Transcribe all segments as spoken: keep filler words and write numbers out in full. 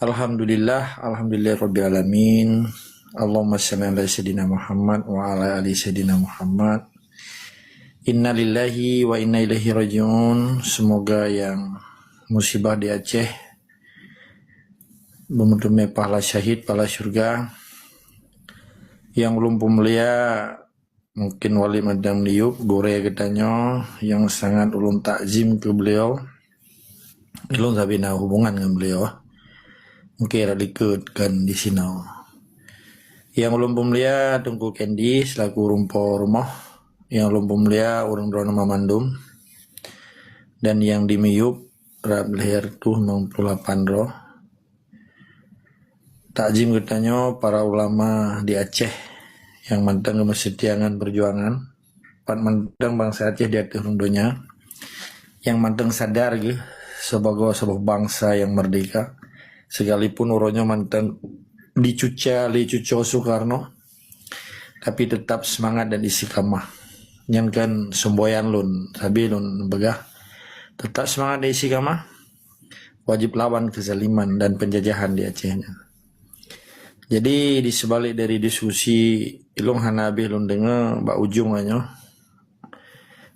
Alhamdulillah, alhamdulillah rabbil alamin. Allahumma shalli ala sayyidina Muhammad wa ala ali sayyidina Muhammad. Innalillahi wa inna ilaihi rajiun. Semoga yang musibah di Aceh beumeuteumé pahala syahid, pahala syurga. Yang ulôn peumulia, mungkin Walid Madam Liup, gurée geutanyoe yang sangat ulôn takzim keu beliau. Ulôn sabe na hubungan ngon beliau. Mungkin rot likot kan di sinoe. Yang ulôn peumulia Teungku Kendi selaku ureuëng po rumoh. Yang ulôn peumulia ureuëng droeneuh mandum. Dan yang di miyup rab leher tuh enam puluh lapan droe. Takzim geutanyoe para ulama di Aceh yang mantong geumeuseutia ngon peujuangan, pat mantong bansa Aceh di ateueh rhueng donya, nyang mantong sadar geuh sibagoe saboh bansa nyang merdeka, sekalipun uroe nyoe mantong dicuca lé cuco Soekarno, tapi tetap seumangat dan istiqamah. Nyan kan seumboyan lôn, sabe lôn peugah. Tetap seumangat dan istiqamah, wajib lawan keuzaliman dan penjajahan di Aceh nyan. Jadi, di seubalik dari diskusi, ilôn hana habéh lôn deungoe bak ujong nyoe.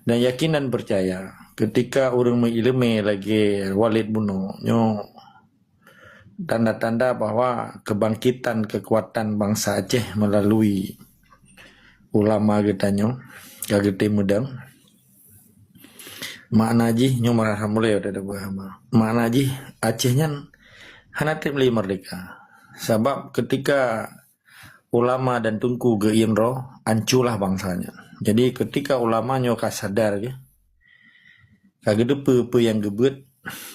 Dan yakin dan peucaya, keutika ureuëng meuiéleumé lagée Walid bunoe nyoe tanda-tanda bahwa kebangkitan kekuatan bansa Aceh melalui ulama geutanyoe ka geutem meudang. Makna jih nyoe, marham mulai pada buah haba. Makna jih Aceh nyan hana treb lé merdeka. Sabab keutika ulama dan teungku geuiem droe, anculah bansa nyan. Jadi keutika ulama nyoe ka sadar geuh, ka geuteupeue peue nyang geubeuet,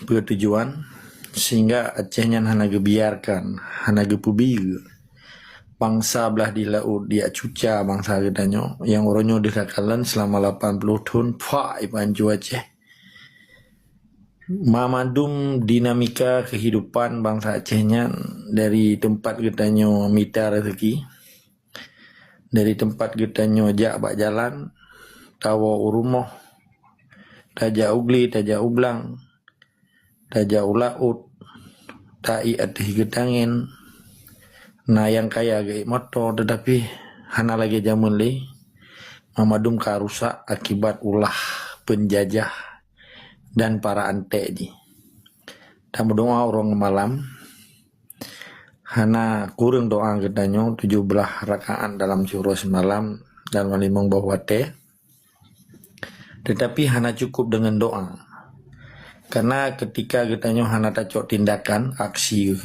peue tujuan, sehingga Aceh nyan hana geubiarkan, hana geupeubiyeu bansa blah di laôt, jak cuca bansa geutanyoe nyang uroe nyoe deuh takalon seulama lapan ploh thon, phak ipancu Aceh. Mamandum dinamika keuhidupan bansa Aceh nyan dari teumpat geutanyoe mita raseuki, dari teumpat geutanyoe jak bak jalan, tawoe u rumoh, tajak u glé, tajak u blang, tajak u laôt, ta-ék ateueh geutangen. Na nyang kaya geuék moto, teutapi hana lagée jameun lé. Mamandum ka rusak akibat ulah peunjajah dan para anték jih. Tameudoá uroe ngon malam, hana kureueng doá geutanyoe tujoh blaih rakaat dalam siuroe simalam dan limong boh watée. Teutapi hana cukup deungon doá. Karena keutika geutanyoe hana tacok tindakan, aksi,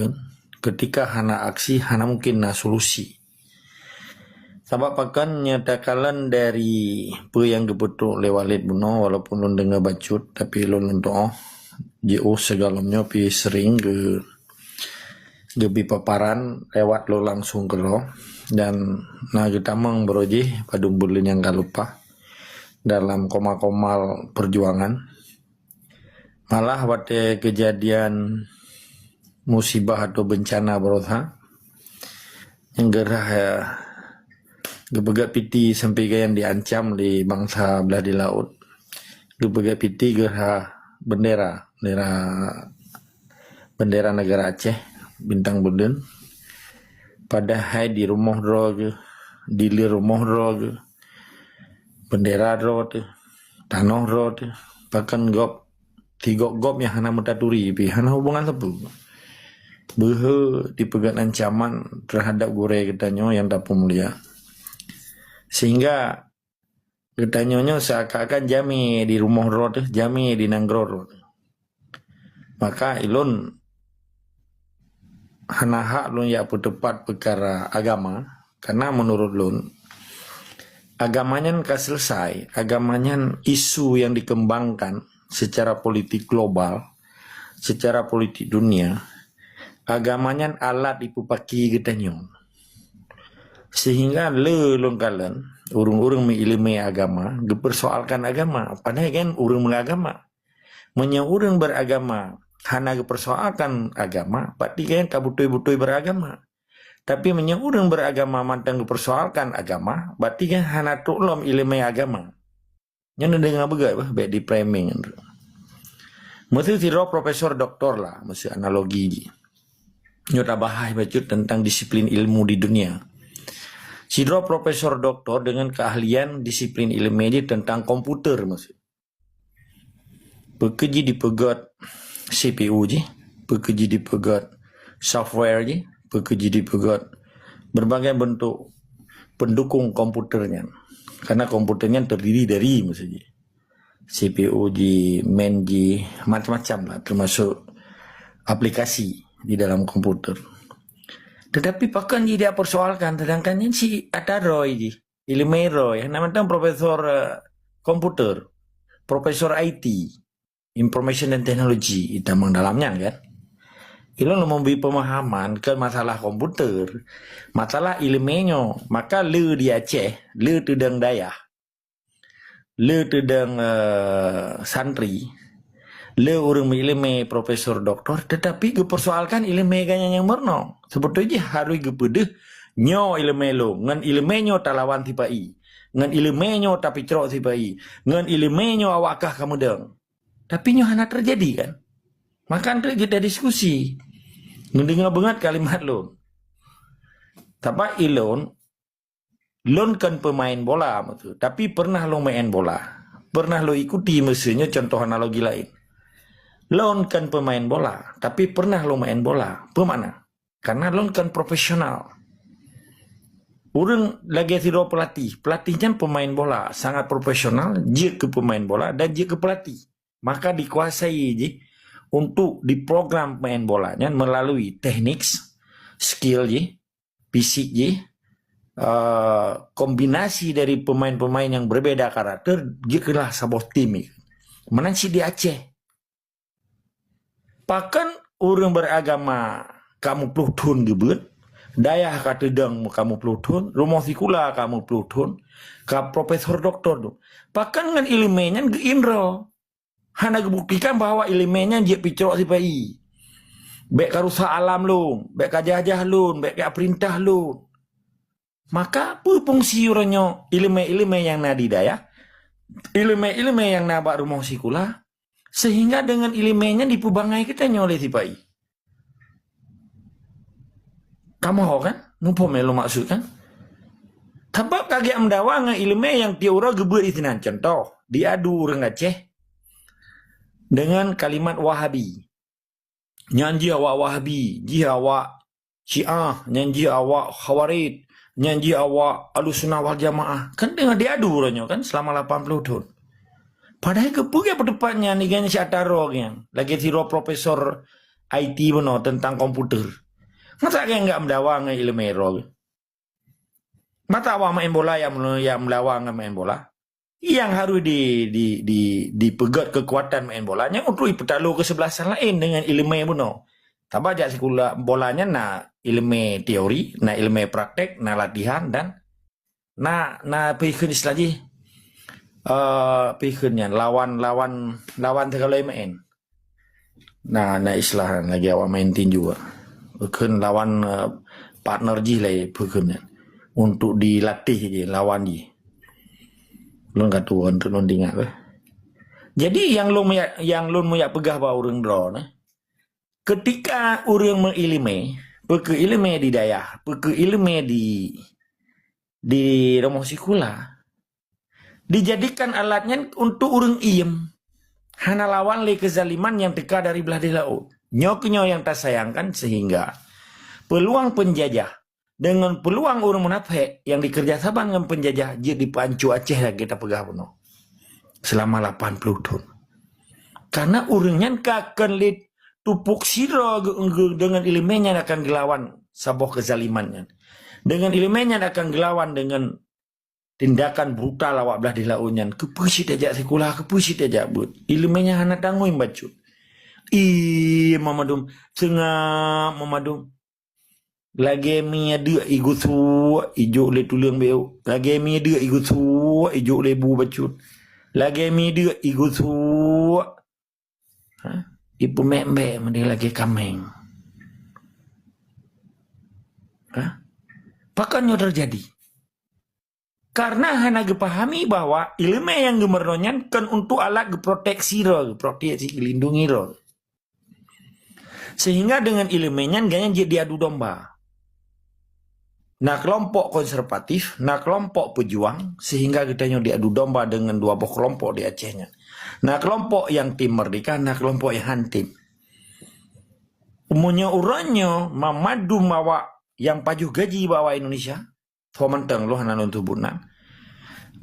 keutika hana aksi, hana mungkin na solusi. Sabab pakon, nyata kalon dari peue nyang geupeutrok lé Walid bunoe, walaupun lôn deungoe bacut, tapi lôn, lôn tuoh, jiôh sigohlom nyoe pih sering geu-, geubri paparan lewat lôn langsung keudroe, dan na geutamong baroe jih padum buleuen nyang ka leupah dalam koma-koma peujuangan. Malah watée keujadian musibah atau beuncana baroesa, nyang geurhah, ya, geupeugét piti sampoe keu nyang diancam lé bansa blah di laôt. Geupeugét piti geurhah beundera, beundera, beundera negara Aceh, bintang buleuen. Padahai di rumoh droe geuh, di lé rumoh droe geuh, beundera droe teuh, tanoh droe teuh, pakon gob, tigok gob nyang hana meutaturi pih, hana hubungan sapeue. Beuhe dipeugét ancaman terhadap gurée geutanyoe nyang tapeumulia. Sehingga geutanyoe nyoe seakan-akan jamé di rumoh droe teuh, jamé di nanggroe droe teuh. Maka ilôn hana hak lôn jak peuteupat peukara agama, karena meunurot lôn, agama nyan ka selesai. Agama nyan isu nyang dikembangkan secara politik global, secara politik dunia. Agama nyan alat jipeupaki geutanyoe. Sehingga le lôn kalon, ureuëng-ureuëng meuiéleumé agama geupeursoalkan agama, padahai kan ureuëng meuagama. Meunyoe ureuëng beragama hana geupeursoalkan agama, berarti kan ka beutôi-beutôi beragama. Tapi meunyoe ureuëng beragama mantong geupeursoalkan agama, berarti kan hana trok lom iéleumé agama. Nyan neudeungoe beugét bah, bék di-framing. Meuseu sidroe profesor doktor lah, meuseu analogi jih. Nyoe tabahas bacut tentang disiplin ilmu di dunia. Sidroe profesor doktor dengan keahlian disiplin ilmu jih tentang komputer maksud. Peue keuh jih dipeugét C P U jih, peue keuh jih dipeugét software jih, peue keuh jih dipeugét berbagai bentuk pendukung komputer nyan. Karena komputer nyan terdiri dari maksud jih. C P U jih, main jih, macam-macam lah, termasuk aplikasi di dalam komputer. Tetapi pakon jih dipersoalkan, sedangkan nyan si ata droe jih, ileumèe droe, na mantong profesor eh, komputer, profesor I T, information and technology, itamong dalam nyan kan. Ilôn lôn memberi pemahaman ke masalah komputer, masalah ileumèe nyoe, maka le di Aceh, le teudong dayah, le teudong eh, santri, le ureuëng meuileumèe profesor doktor, tetapi geupersoalkan ileumèe geuh nyan nyang meurunoe. Sebeutôi jih harôh geupeudeuh nyoe ileumèe lôn, ngon ileumèe nyoe talawan sipa-i, ngon ileumèe nyoe tapicrok sipa-i, ngon ileumèe nyoe awak kah kameudong. Tapi nyoe hana teujadi kan? Maka enteuk kita diskusi. Neudeungoe beungat kalimat lôn. Sabab ilôn, lôn kon peumain bola maksud, tapi pernah lôn main bola. Pernah lôn ikuti meuseu nyoe contoh analogi laén. Lôn kon peumain bola, tapi pernah lôn main bola. Peue makna? Karena lôn kon profesional. Ureuëng lagèe sidroe pelatih. Pelatih nyan peumain bola, sangat profesional, jeuet keu peumain bola dan jeuet keu pelatih. Maka dikuasai jih untuk diprogram pemain bola nyan melalui teknik, skill jih, fisik jih, uh, kombinasi dari pemain-pemain yang berbeda karakter, jeuet keulah saboh tim. Meunan cit di Aceh. Pakon ureuëng beragama ka meuploh thon geubeuet, dayah ka teudong ka meuploh thon, rumoh sikula ka meuploh thon, ka profesor doktor tu. Pakon ngon ileumèe nyan geuindroe? Hana geubuktikan bahwa ileumèe nyan jeuet picrok sipa-i. Bèk ka rusak alam lôn, bèk ka jah-jah lôn, bèk ka peurintah lôn. Maka peue fungsi uroe nyoe ileumèe-ileumèe nyang na di dayah, ileumèe-ileumèe nyang na bak rumoh sikula, sehingga deungon ileumèe nyan dipeubangai geutanyoe lé sipa-i? Kamoe kan? Muphom nyang lôn maksud kan? Sabab ka geujak meudawa ngon ileumèe nyang tiep uroe geubeuet disinan. Contoh, diadu ureuëng Aceh dengan kalimat Wahabi. Nyan jih awak Wahabi, jih awak Syiah, nyan jih awak Khawarij, nyan jih awak Ahlussunnah wal Jamaah. Kan teungoh diadu uroe nyoe kan selama lapan puluh thon. Padahai keupeue geupeuteupat nyan, igan si ata droe nyan. Lagèe sidroe profesor I T bunoe tentang komputer. Masa geuh enggak meudawa ngon ileumèe droe? Masa awak main bola nyang melu-, nyang melawan ngon main bola? Nyang harôh di, di, di, dipeugét keukuatan main bola nyan untuk jipeutalo keusebelasan laén deungon ileumèe bunoe. Sabab jak sikula bola nyan na ileumèe teori, na ileumèe praktek, na latihan dan na, na peue kheun istilah jih, eh, peue kheun nyan, lawan, lawan, lawan teugalai main. Na, na istilah lagèe awak main tinju. Kheun lawan eh, partner jih lé peue kheun nyan. Untuk dilatih jih lawan jih. Lôn ka tuwo untuk lôn ingat beh. Jadi nyang lôn meuyak, nyang lôn meuyak peugah bak ureuëng droe nyoe. Ketika ureuëng meuileumèe, peue keuh ileumèe di dayah, peue keuh ileumèe di, di rumoh sikula, dijadikan alat nyan untuk ureuëng iem. Hana lawan lé keuzaliman nyang teuka dari blah deh laôt. Nyoe keuh nyoe nyang tasayangkan sehingga peuluang peunjajah deungon peuluang ureuëng munafék nyang dikeureuja saban ngon peunjajah jeuet dipeuanco Aceh lagèe tapeugah bunoe selama lapan puluh thon. Karena ureuëng nyan ka kon lé tupuk sidroe geu-, geu-, deungon ileumèe nyan akan geulawan saboh keuzaliman nyan. Deungon ileumèe nyan akan geulawan deungon tindakan brutal awak blah deh laôt nyan. Keupeue cit tajak sikula, keupeue cit tajak beuet. Ileumèe nyan hana tanggong bacut. Ih, Muhammadum, seungab Muhammadum. Lagèe mi deuk igusuk, ijok lé tuleueng beuet. Lagèe mi deuk igusuk, ijok lé bu bacut. Lagèe mi deuk igusuk. Ha? Ipeumèk-mèk meudeh lagèe kaméng. Ha? Pakon nyoe teujadi? Karena hana geupahami bahwa ileumèe nyang geumeurunoe nyan kon untuk alat geuproteksi droe, geuproteksi geulindungi droe. Sehingga dengan ileumèe nyan gobnyan jeuet diadu domba. Na keulompok konservatif, na keulompok peujuang, sehingga geutanyoe diadu domba dengan dua boh keulompok di Aceh nyan. Na keulompok nyang tim meurdeka, na keulompok nyang han tim. Meunyoe uroe nyoe mandum awak nyang pajoh gaji bak awak Indonesia, tho mantong lôn hana lôn seubut nan,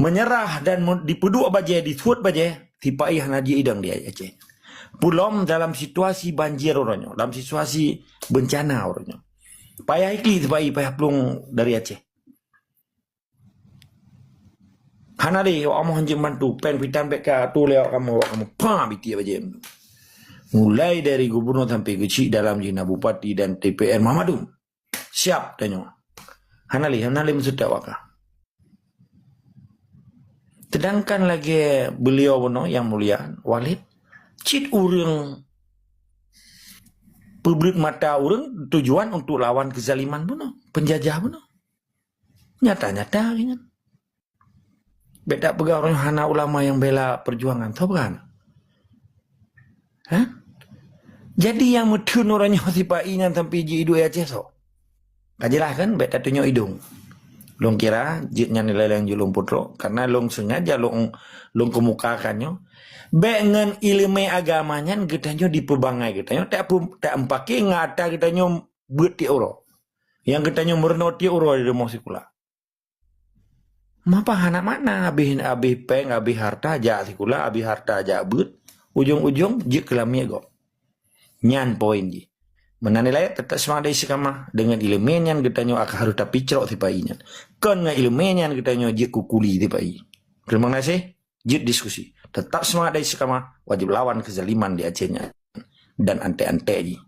meunyeurah dan mu-, dipeuduek bajèe, disuet bajèe, sipa-i hana jeuet idong di Aceh. Peulom dalam situasi banjir uroe nyoe, dalam situasi beuncana uroe nyoe. Payah iklik sipa-i, payah plueng dari Aceh. Hana lé awak kamoe hanjeuet bantu, péng pitan bèk ka atu lé awak kamoe, awak kamoe pah bitiek bajèe. Mulai dari gubernur sampai keuchik dalam jih na bupati dan D P R mandum. Siap tanyoe. Hana lé, hana lé meuseutôt awak ka. Sedangkan lagèe beliau bunoe yang mulia, Walid, cit ureueng peubreut mata ureueng tujuan untuk lawan kezaliman bunoe, penjajah bunoe. Nyata-nyata lagèe nyan. Bèk tapeugah ureueng hana ulama nyang bela perjuangan, soe peugah? Hah? Jadi nyang meutheun uroe nyoe sipa-i nyan sampai jiduek Aceh soe? Ka jeulaih kan, bèk tatunyok idong. Lôn kira jeuet nyan nilai nyang jeuet lôn peutrok, karena lôn sengaja lôn, lôn kemukakan nyoe. Bèk ngon ileumèe agama nyan geutanyoe dipeubangai geutanyoe, tak pun, tak meupaké ngon ata geutanyoe beuet tiep uroe. Nyang geutanyoe meurunoe tiep uroe di rumoh sikula. Mapa hana makna, abéh, abéh péng, abéh harta jak sikula, abéh harta jak beuet, ujong-ujong jeuet keu lamiet gob. Nyan poin jih. Meunan ilèe, teutap seumangat dan istiqamah. Deungon ileumèe nyan geutanyoe akan harôh tapicrok sipa-i nyan. Kon ngon ileumèe nyan geutanyoe jeuet keu kuli sipa-i. Teurimong gaséh, jeuet diskusi. Teutap seumangat dan istiqamah, wajéb lawan keuzaliman di Aceh nyan dan anték-anték jih.